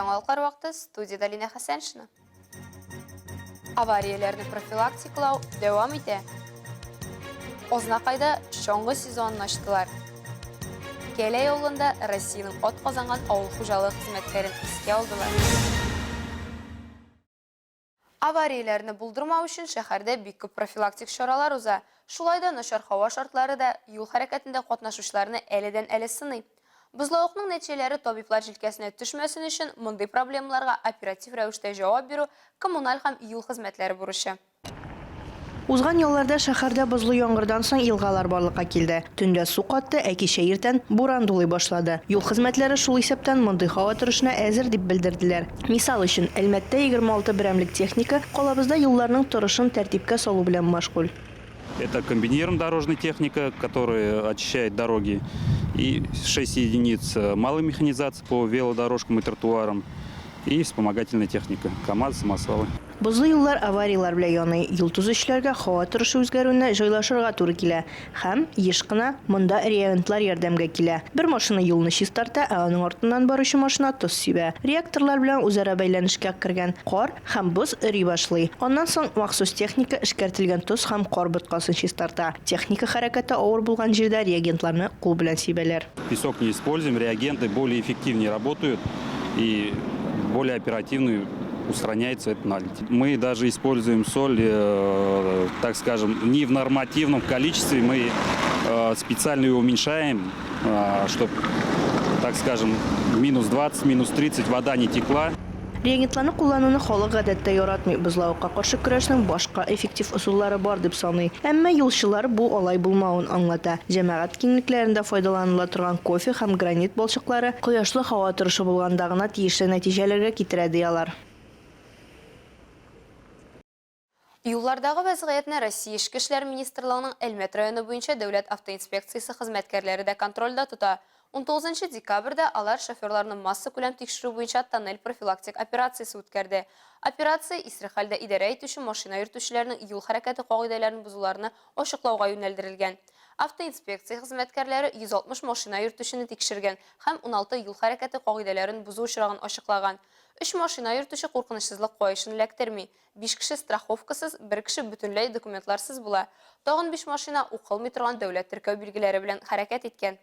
Эфирда яңалыклар вакыты, студиядә Линә Хәсәншина. Аварияләрне профилактикалау дәвам итә. Азнакайда чаңгы сезонын ачтылар. Кәләй авылында Россиянең ат казанган авыл хуҗалыгы хезмәткәрен искә алдылар. Аварияләрне булдырмау өчен шәһәрдә бик күп профилактик чаралар уза. Шулай да начар һава шартлары да юл хәрәкәтендә катнашучыларны әледән-әле сыный. Бозлавыкның нәтиҗәләре табиблар җилкәсенә төшмәсен өчен мондый проблемаларга оператив рәвештә җавап бирү коммуналь һәм юл хезмәтләре бурычы. Узган ялларда шәһәрдә бозлы яңгырдан соң елгалар барлыкка килде. Төнлә су катты, ә кичә иртән буран дулый башлады. Юл хезмәтләре шул исәптән мондый һава торышына әзер дип белдерделәр. Мисал өчен, Әлмәттә 26 берәмлек техника калабызда юлларның торышын тәртипкә салу белән машгуль. Это комбинированная дорожная техника, которая очищает дороги, и 6 единиц малой механизации по велодорожкам и тротуарам, и вспомогательная техника, КАМАЗ, самосвалы. Бозлы юллар аварияләр белән яный, юл төзүчеләргә һава торышы үзгәрүенә җайлашырга туры килә. Һәм, еш кына, монда реагентлар ярдәмгә килә. Бер машина юлны чистарта, ә аның артыннан баручы машина тоз сибә. Реакторлар белән үзара бәйләнешкә кергән кар һәм боз эри башлый. Аннан соң махсус техника эшкәртелгән тоз һәм кар боткасын чистарта. Техника хәрәкәте авыр булган җирдә реагентларны кул белән сибәләр. Песок не используем, реагенты более эффективнее работают и более оперативно устраняется этот наледь. Мы даже используем соль, э, так скажем, не в нормативном количестве, мы э, специально ее уменьшаем, э, чтобы, так скажем, минус 20, минус 30 вода не текла. Реагентларны куллануны халык гадәттә яратмый, бозлавыкка каршы көрәшнең башка эффектив ысуллары бар дип саный. Әмма юлчылар бу алай булмавын аңлата. Җәмәгать киңлекләрендә файдаланыла торган кофе һәм гранит балчыклары кояшлы һава торышы булганда гына тиешле нәтиҗәләргә китерә, ди алар. Юллардагы вәзгыятьне Россия Эчке эшләр министрлыгының Әлмәт районы буенча дәүләт автоинспекциясе хезмәткәрләре дә контрольдә тота. 19 декабрьдә алар шоферларны массакүләм тикшерү буенча Тоннель профилактик операциясе үткәрде. Операция исерек хәлдә идарә итүче машина йөртүчеләрнең юл хәрәкәте кагыйдәләрен бозуларны ачыклауга юнәлдерелгән. Автоинспекция хезмәткәрләре 160 машина йөртүчене тикшергән һәм 16 юл хәрәкәте кагыйдәләрен бозу очрагын ачыклаган. Өч машина йөртүче куркынычсызлык каешын эләктерми. Биш кеше страховкасыз, бер кеше бөтенләй документларсыз була. Тагын биш машина укылмый торган дәүләт теркәү билгеләре белән хәрәкәт иткән.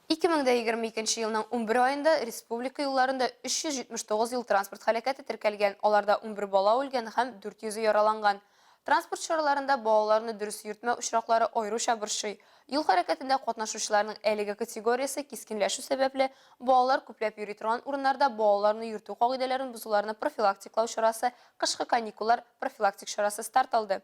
2022 елның 11 аенда республика юлларында 379 юл-транспорт һәлакәте теркәлгән, аларда 11 бала үлгән һәм 400 яраланган. Транспорт чараларында балаларны дөрес йөртмәү очраклары аеруча борчый. Юл хәрәкәтендә катнашучыларның әлеге категориясе кискенләшү сәбәпле, балалар күпләп йөри торган урыннарда балаларны йөртү кагыйдәләрен бозуларны профилактиклау чарасы Кышкы каникуллар профилактик чарасы старт алды.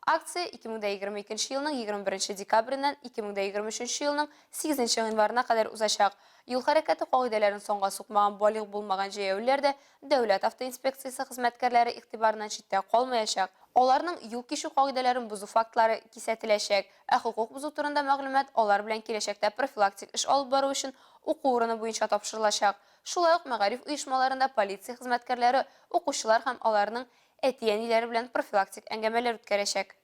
Акция 2022 елның 21 декабреннән 2023 елның 8 гыйнварына кадәр узачак. Юл хәрәкәте кагыйдәләрен санга сукмаган балигъ булмаган җәяүлеләр дә Дәүләт автоинспекциясе хезмәткәрләре игътибарыннан читтә калмаячак. Аларның юл кичү кагыйдәләрен бозу фактлары кисәтеләчәк, ә хокук бозу турында мәгълүмат алар белән киләчәктә профилактик эш алып бару өчен уку урыны буенча тапшырылачак. Шулай ук мәгариф оешмаларында полиция хезмәткәрләре укучылар һәм аларның әти-әниләре белән профилактик әңгәмәләр үткәрәчәк.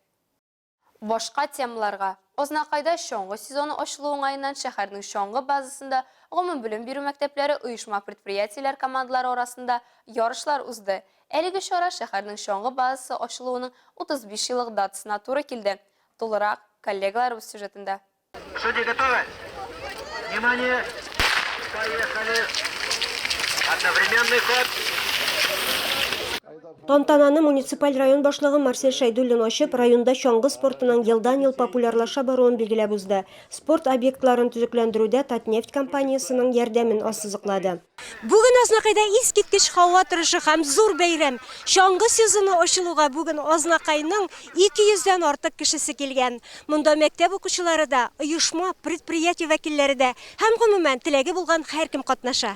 Башка темаларга. Азнакайда чаңгы сезоны ачылу уңаеннан шәһәрнең чаңгы базасында гомумбелем бирү мәктәпләре оешма-предприятиеләр командалары арасында ярышлар узды. Әлеге чара шәһәрнең чаңгы базасы ачылуының 35 еллык датасына туры килде. Тулырак, коллегаларыбыз сюжетында. Судьи готовы? Внимание! Поехали! Одновременный ход! Тантананы муниципаль район башлыгы Марсель Шәйдуллин ачып, районда чаңгы спортының елдан-ел популярлаша баруын билгеләп узды. Спорт объектларын төзекләндерүдә Татнефть компаниясенең ярдәмен ассызыклады. Бүген Азнакайда искиткеч һава торышы һәм зур бәйрәм. Чаңгы сезоны ачылуга бүген Азнакайның 200 дән артык кешесе килгән. Монда мәктәп укучылары да, оешма, предприятие вәкилләре дә һәм, гомумән, теләге булган һәркем катнаша.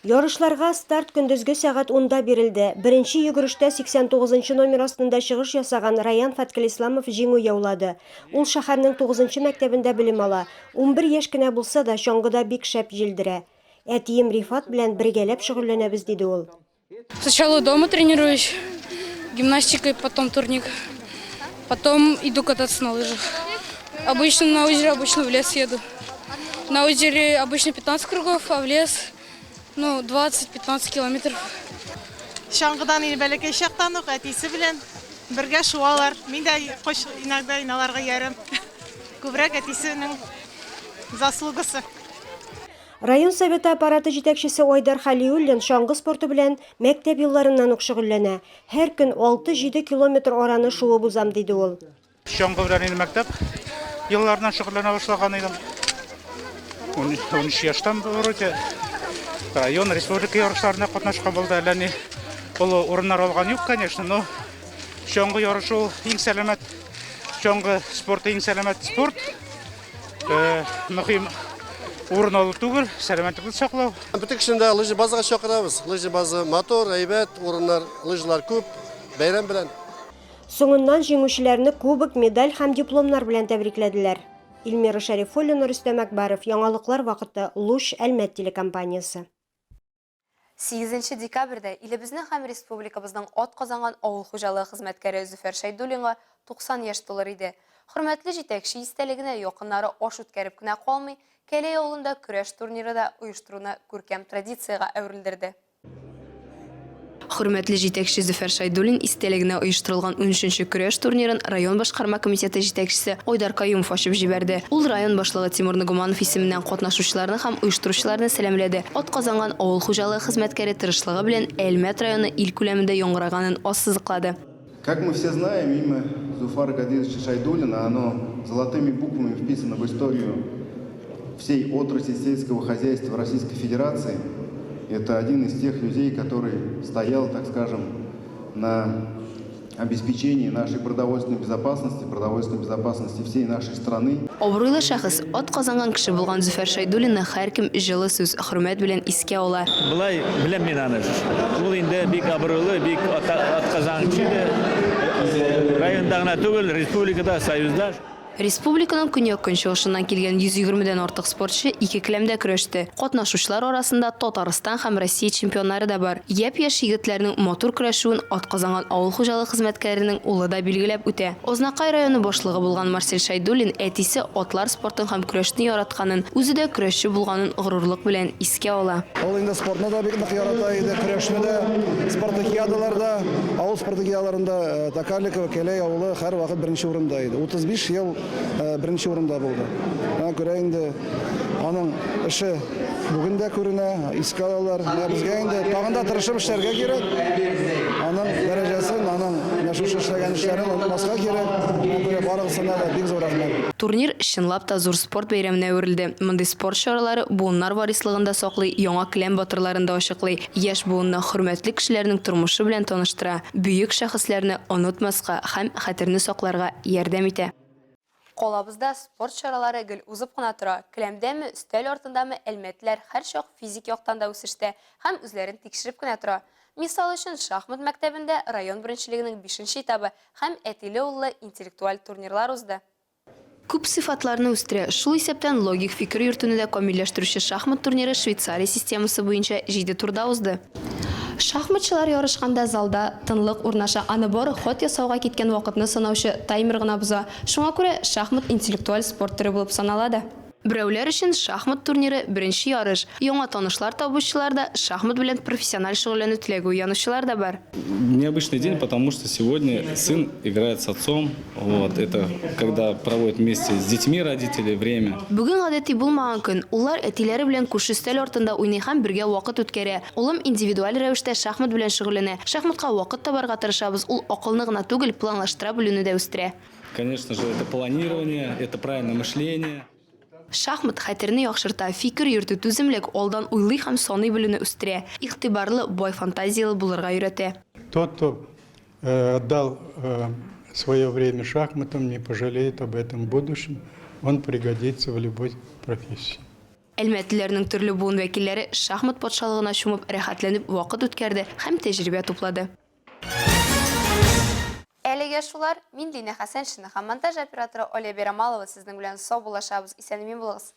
Ярышларга старт көндезге сәгать унда бирелде. Беренче йөгерештә 89 нчы номер астында чыгыш ясаган Раян Фәткелисламов җиңү яулады. Ул шәһәрнең тугызынчы мәктәбендә белем ала. 11 яшь кенә булса да, чаңгыда бик шәп җилдерә. Әтием Рифат белән бергәләп шөгыльләнәбез, диде ул. Сначала дома тренируюсь гимнастикой, потом турник, потом иду кататься на лыжах. Обычно на озеро, обычно в лес еду. На озере обычно 15 кругов, а в лес Ну, 20-15 километров. Чаңгыдан инде бәләкәй чактан ук әтисе белән бергә шуалар. Мин дә кош иногда аларга иярәм. Күбрәк әтисенең заслугасы. Район Советы аппараты җитәкчесе Айдар Хәлиуллин чаңгы спорты белән мәктәп елларыннан ук шөгыльләнә. Һәр көн 6-7 километр араны шуып узам, диде ул. Чаңгы белән инде мәктәп елларыннан шөгыльләнә башлаган идем. 13 яшьтән вроде район, республика ярышларында катнашкан булды. Әллә ни олы урыннар алган юк, конечно, но чаңгы ярышы ул иң сәламәт, чаңгы спорты иң сәламәт спорт. Э, мөһим урын алу түгел, сәламәтлекне саклау. Бөтен кешене дә лыжи базага чакырабыз. Лыжи база матур, әйбәт, урыннар, лыжалар күп. Бәйрәм белән. Соңыннан җиңүчеләрне кубок, медаль һәм дипломнар белән тәбрикләделәр. Илмира Шәрифуллина, Рөстәм Әкбаров, Яңалыклар вакыты, Луч, Әлмәт телекомпаниясе. Сигезенче декабрьдә илебезнең һәм республикабызның атказанган авыл хуҗалыгы хезмәткәре Зөфәр Шәйдуллинга 90 яшь тулыр иде. Хөрмәтле җитәкче истәлегенә якыннары аш үткәреп кенә калмый, Кәләй авылында көрәш турниры да оештыруны күркәм традициягә әверелдерде. Хөрмәтле җитәкче Зөфәр Шәйдуллин истәлегенә оештырылган унөченче көрәш турнирын район башкарма комитеты җитәкчесе Айдар Каюмов ачып җибәрде. Ул район башлыгы Тимур Нагуманов исеменнән катнашучыларны һәм оештыручыларны сәламләде. Атказанган авыл хуҗалыгы хезмәткәре тырышлыгы белән Әлмәт районы ил күләмендә яңгыраганын ассызыклады. Как мы все знаем, имя Зуфара Гадировича Шайдуллина, оно золотыми буквами вписано в историю всей отрасли сельского хозяйства Российской Федерации. Это один из тех людей, который стоял, так скажем, на обеспечении нашей продовольственной безопасности, продовольственной безопасности всей нашей страны. Абруйлы шәхес, атказанган кеше булган Зөфәр Шәйдуллинны һәркем җылы сүз, хөрмәт белән искә ала. Болай беләм мин аны. Ул инде бик абруйлы, бик атказанган кеше иде. Районда гына түгел, республикада, союзда. Республиканың көньяк-көнчыгышыннан килгән 120 дән артык спортчы ике келәмдә көрәште. Катнашучылар арасында Татарстан һәм Россия чемпионнары да бар. Япь-яшь егетләрнең матур көрәшүен атказанган авыл хуҗалыгы хезмәткәренең улы да билгеләп үтә. Азнакай районы башлыгы булган Марсель Шәйдуллин әтисе атлар спортын һәм көрәшне яратканын, үзе дә көрәшче булганын горурлык белән искә ала. Ул инде спортны да бик нык ярата иде, көрәшне дә, спартакиадаларда, авыл спартакиадаларында Токарликово, Кәләй авылы һәрвакыт беренче урында иде. 35 ел беренче урында булды. Шуңа күрә инде аның эше бүген дә күренә, искә алалар. Менә безгә инде тагын да тырышып эшләргә кирәк. Аның дәрәҗәсен, аның менә шушы эшләгән эшләрен онытмаска кирәк. Шуңа күрә барыгысына да бик зур рәхмәт. Турнир чынлап та зур спорт бәйрәменә әверелде. Мондый спорт чаралары буыннар варислыгын да саклый, яңа келәм батырларын да ачыклый, яшь буынны хөрмәтле кешеләрнең тормышы белән таныштыра, бөек шәхесләрне онытмаска һәм хәтерне сакларга ярдәм итә. Калабызда спорт чаралары гел узып кына тора. Келәмдәме, өстәл артындамы, әлмәтлеләр һәрчак физик яктан да үсештә һәм үзләрен тикшереп кенә тора. Мисал өчен, шахмат мәктәбендә район беренчелегенең бишенче этабы һәм әтиле-уллы интеллектуаль турнирлар узды. Күп сыйфатларны үстерә, шул исәптән логик фикер йөртүне дә камилләштерүче шахмат турниры Швейцария системасы буенча җиде турда узды. Шахматчылар ярышканда залда тынлык урнаша, аны бары ход ясауга киткән вакытны санаучы таймер гына боза. Шуңа күрә шахмат интеллектуаль спорт төре булып санала да. Берәүләр өчен шахмат турниры, беренче ярыш. Яңа танышлар табучылар да, шахмат белән профессиональ шөгыльләнү теләге уянучылар да бар. Необычный день, потому что сегодня сын играет с отцом. Вот, это когда проводят вместе с детьми родители время. Бүген гадәти булмаган көн. Уллар әтиләре белән күрше өстәл артында уйный һәм бергә вакыт үткәрә. Улым индивидуаль рәвештә шахмат белән шөгыльләнә. Шахматка вакыт табарга тырышабыз, ул акылны гына түгел, планлаштыра белүне дә үстерә. Конечно же, это планирование, это правильное мышление. Шахмат хәтерне яхшырта, фикер йөртү, түземлек, алдан уйлый һәм саный белүне үстерә, игътибарлы, бай фантазияле булырга өйрәтә. Тот, кто э, отдал э, свое время шахматам, не пожалеет об этом в будущем, он пригодится в любой профессии. Әлмәтлеләрнең төрле буын вәкилләре шахмат патшалыгына чумып, рәхәтләнеп вакыт үткәрде һәм тәҗрибә туплады. Әлегә шулар. Мин Линә Хәсәншина һәм монтаж операторы Оля Берамалова сезнең белән саубуллашабыз. Исән-имин булыгыз.